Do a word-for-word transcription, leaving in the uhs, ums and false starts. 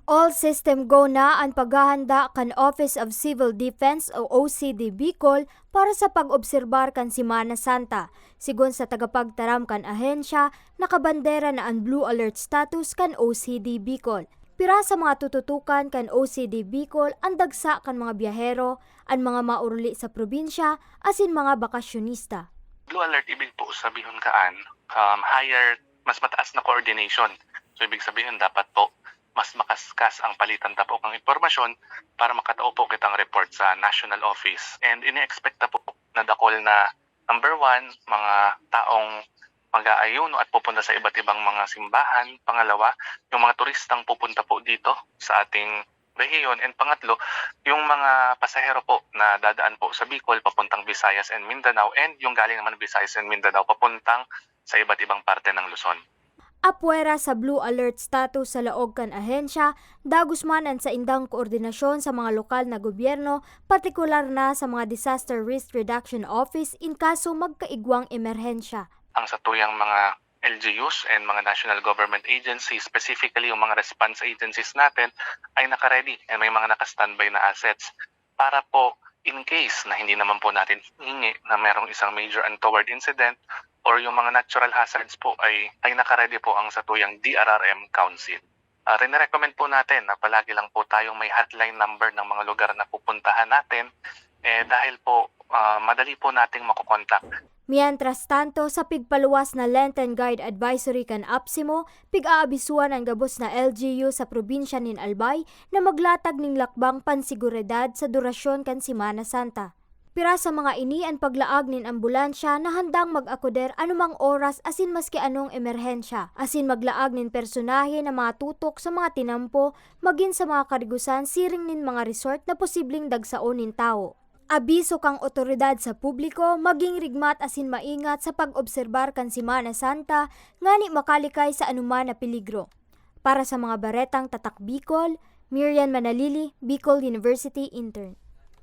All system go na an paghahanda kan Office of Civil Defense o O C D Bicol para sa pag-obserbar kan Semana Santa. Sigon sa tagapagtaram kan ahensya, nakabandera na an Blue Alert status kan O C D Bicol. Pira sa mga tututukan kan O C D Bicol an dagsa kan mga biyahero, an mga mauruli sa probinsya, asin mga bakasyonista. Blue Alert, ibig po sabihon kaan, um, higher, mas mataas na coordination. So, ibig sabihin, dapat po mas makaskas ang palitan ta po kang impormasyon para makatao po kitang report sa national office. And ini-expect ta po na dakul na, number one, mga taong mag-aayuno at pupunta sa iba't ibang mga simbahan. Pangalawa, yung mga turistang pupunta po dito sa ating rehiyon. And pangatlo, yung mga pasahero po na dadaan po sa Bicol papuntang Visayas and Mindanao, and yung galing naman Visayas and Mindanao papuntang sa iba't ibang parte ng Luzon. Apwera sa Blue Alert status sa laog kan ahensya, dagos man an saindang koordinasyon sa mga lokal na gobyerno, partikular na sa mga Disaster Risk Reduction Office in kaso magkaigwang emerhensya. Ang satuyang mga L G Us and mga national government agencies, specifically yung mga response agencies natin, ay naka-ready and may mga naka-standby na assets para po in case na hindi naman po natin hihingi na merong isang major untoward incident or yung mga natural hazards po ay, ay naka-ready po ang satuyang D R R M Council. Uh, rinirecommend po natin na palagi lang po tayong may hotline number ng mga lugar na pupuntahan natin, eh, dahil po uh, madali po nating makokontakt. Mientras tanto, sa pigpaluwas na Lenten Guide Advisory kan APSEMO, pig-aabisuan an gabos na L G U sa probinsya nin Albay na maglatag nin lakbang pansiguridad sa durasyon kan Semana Santa. Pira sa mga ini an paglaag nin ambulansya na handang mag-akoder anumang oras asin maski anong emerhensya, asin maglaag nin personahe na matutok sa mga tinampo magin sa mga karigusan siring nin mga resort na posibleng dagsaon nin tawo. Abiso kan otoridad sa publiko, maging rigmat asin maingat sa pag-obserbar kan Semana Santa ngani makalikay sa anoman na peligro. Para sa mga baretang Tatak Bicol, Miriam Manalili, Bicol University Intern.